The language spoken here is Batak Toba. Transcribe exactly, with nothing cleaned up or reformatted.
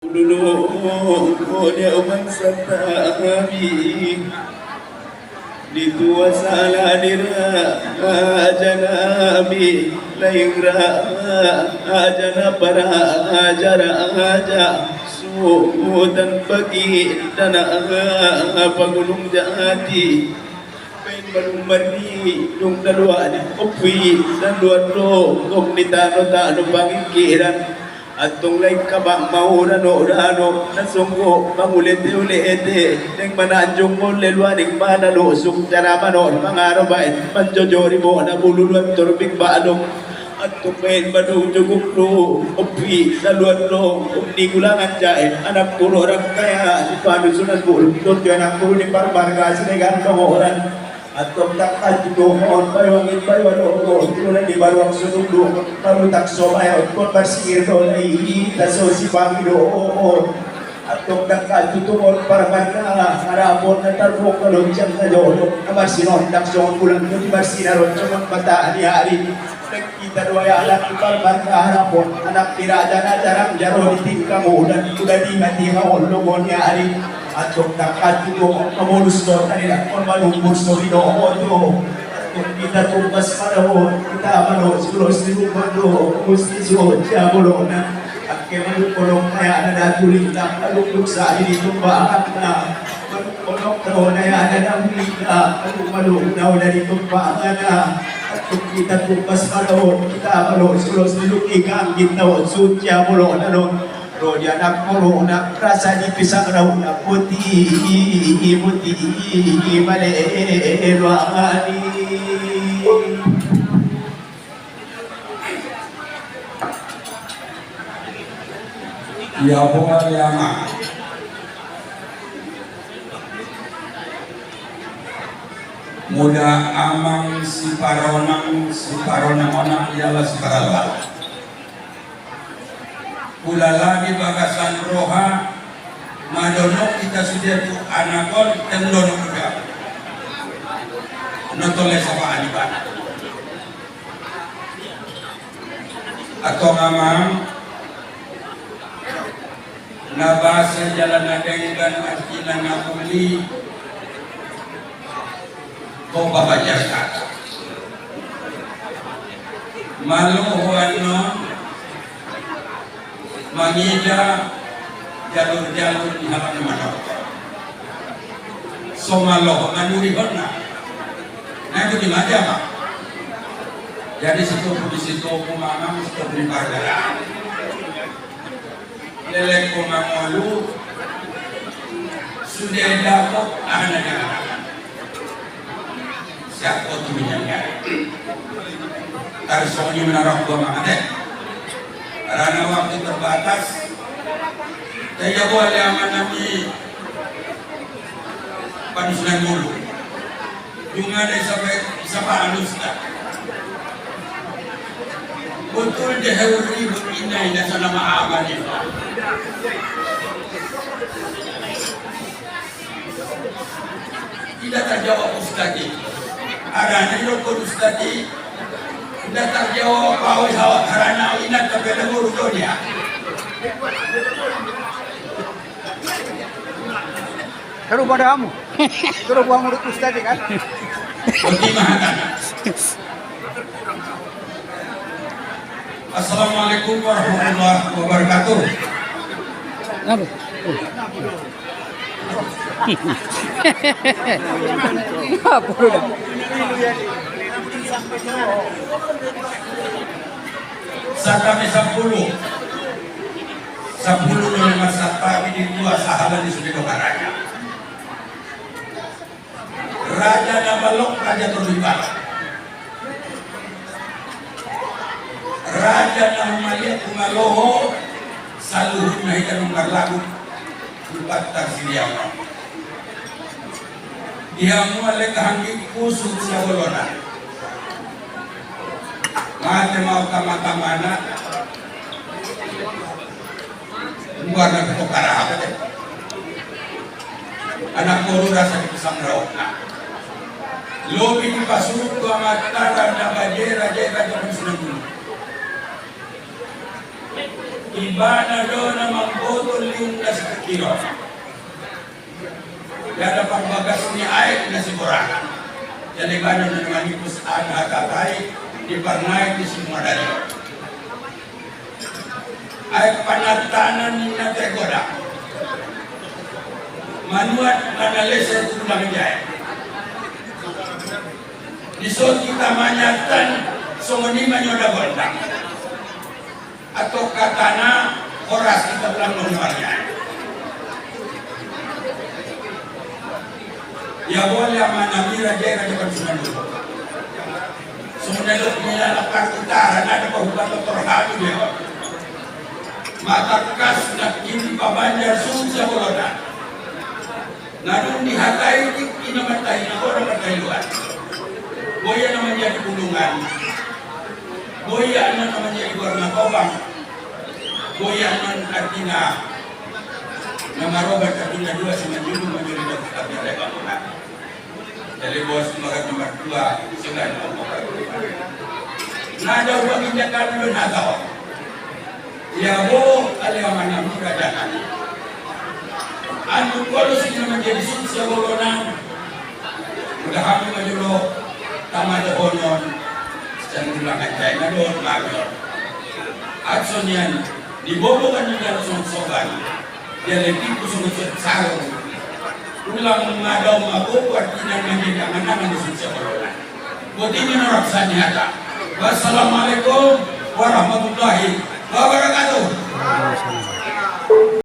Dulu dia umang santabi. Di tua sala di raja nami, lain raja na para raja raja, Sutan Baginda na pagulung jati. Baen ma dung marni dung daluan, opi daluan do gok ni tano tano pangingkiran. Antong lain kabak maura no rano na songgo mangulete ulete, neng mananjung mole luaning mana losuk cara manor mangaro baen manjojori bona bululuan torbing balong. Antong baen ma dung jogok do opi daluan do gok ni gulangan jae, anak puru orang kaya di panusunan bulu, tontu anak puru ni parmarga sinegan kamoran. Antong tangkas tutu on bayu angin bayu adong on tulan di baruang suduk duk baru tak sobai on kon barsir do lai taso si pangi do on. Antong tangkas tutu on parmarga harapon na tarbuk kalonjang na jolo na marsinondang songon bulan tu di marsinar on songon mata ni ari. Hita do anak ipar marga harapon anak ni raja na jarang jaro di tingka mudan uda di mati ma on logo ni ari. Antong tangkas tutu on mamolus do tadi dakon manumbur so di doho do. Antong hita tumbas ma do hita malo sulos di rumah do musti so jabolona. Angke manuk kolong kaya na datuling tak manuk duksa di tumbahan na. Onok tau na ya na na mulika, aduh malu tau dari tumpang na. Atuk kita tupas malo kita malo sulos dulu ikan kita suci amolo na no. Roja na corona rasa di pisang rau na putih putih bale luangani. Ia boha ia ma. Mula amang siparonang siparonang-onang iala siparalla. Hulala di bagasan roha madonok hita sude tu anak on tendonok uda. Notole sapa ani bana. Atong amang na basa jala na denggan artina na uli. Ho babajar kata malo ho annon mangida jalur-jalur ni halak na manok. So malo ho manurihon na na itu di maja ma. Jadi sitopu di sitopu mangan sitopu di marga. Leleng ko mangolu sude dapot aha na denggan. Siap ko tu minyak gari. Tarsongi menarok gua mangate. Karena waktu terbatas. Taya boleh aman nami. Panusunan dulu. Jungada sapa sapa alusta. Betul de heuri inna inna sana maabani. Tidak terjawab ustadi. Ada nih lo ustadi. Tidak terjawab apa awal karena inna terpeda guru dunia. Seru pada kamu. Seru buang urut ustad kan. Assalamualaikum warahmatullahi wabarakatuh. Apa? Apa udah? Satabi sapuluh. Sapuluh na lima satabi di dua sahala ni sude do karanya. Raja na balok raja tolu balok. Raja na humaliat humaloho saluhutna hita nunga lagu. Lupat tarsiliang. Dia mual lek hanggi kusut siabolona. Mate mau tama-tamana. Luar na betok kara apa deh. Anak boru rasa di pisang rawa. Lobi di pasurut dua mata randa bajera jera jera sudah dulu. Ibana do na mamboto liung na sipingkiron. Jala parbagas ni aek na siborahan. Jala ibana do na manipus angka aek di parnaek ni simuadari. Aek panatanan ni na tergoda. Manuat na na leser tu langit aek. Dison hita manyatan songon i ma nyoda gondang. Atau katana horas hita ulang mangulangnya. Ya boleh amanami raja raja pansunan dulu. Sebenarnya mila lapar utara nada pahubat doktor hadu dia. Mata kas nak kini pabanjar sunsa bolona. Na dung dihatai tingki na martahi na godang martahi luar. Boya na manjadi bulungan. Boya na na manjadi warna kobang. Boya na artina na marobat artina dua si manjulu manjulu dok tapi ada bangunan. Jadi bos makan nomor dua sudah ngomong. Na ada uang injak kami lu na tahu. Ia bo ale amanami raja nami. Anu kolo sina manjadi sukses bolonan. Udah kami majolo tama dohonon. Sian ulangan jai na dohon magor. Aksonian di bobo kan di dalam sobat. Dia lebih kusung sarung. Ulang madau magogo artina manjadi angan-angan di sukses bolonan. Botini norak sani hata. Wassalamualaikum warahmatullahi wabarakatuh.